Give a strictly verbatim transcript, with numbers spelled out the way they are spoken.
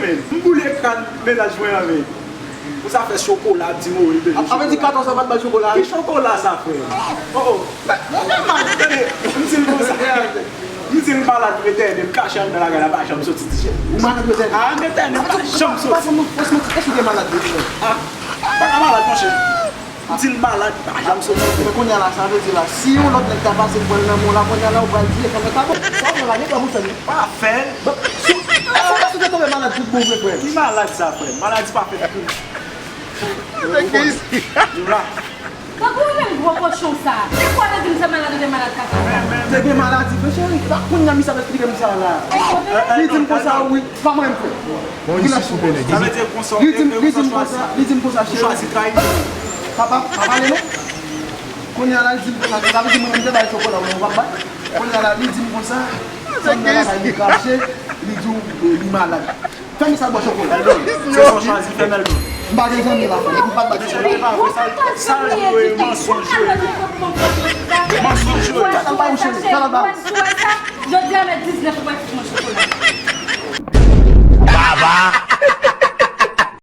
Men, m boule kran mennaj mwen an, men. Pou sa fè chokola, ap di m, "Oh, li bezwen chokola." Sa vle di katòz an pa t bay chokola? Ki chokola sa, frè? Oh, oh. Tande, m di l konsa. M di l malad pou etènè, m kache anndan lakay la, pa janm soti, ti jèn. Ou malad pou etènè? Ah, m etènè, m pa janm soti. Pa fè m fòs manti, èske w te malad pou etènè? Ah, m pa ka malad, monchè. M di l malad, pa janm soti. Men kounye a la, sa vle di la, si yon lòt nèg ta pase l pran l nan men w la, kounye a la, ou pral di, "E, kòman ta bon?" Sa w fè la, gen kòb ou fè l. Pa fè l. Bon, si, èske w te tonbe malad tout bon vre, frè? Ki malad sa, frè? Maladi pa fèt pou nou. Ou la. Tankou ou menm gwo kochon sa. Se kwa w te di m se malad ou te malad kaka sa? Te gen maladi, men cheri, pa kounye a misye ap eksplike m sa la. Li di m konsa, wi, pa mwen m fè. Bon, isi koupe nèg. Sa vle di konsa, li di m, li di m konsa, li di m konsa, cheri. Ou chwazi trayi. Papa, pa pale non. Kounye a la, li di m konsa, sa vle di mwen menm te bay chokola, ou menm w ap bay. Kounye a la, li di m konsa, fanm nan lakay li kache, li di w, eh, li malad. Fè m sa bò chokola. Eldo, se sa w chwazi, fè m Eldo. M pa gen zanmi la, fanm, ou pa t bay chokola. Sa l di w e mansonj yo ye. Mansonj yo ye. Sa l pa ou cheri, sa l pa. Jodi a mèt diznèf ou pa t monchè.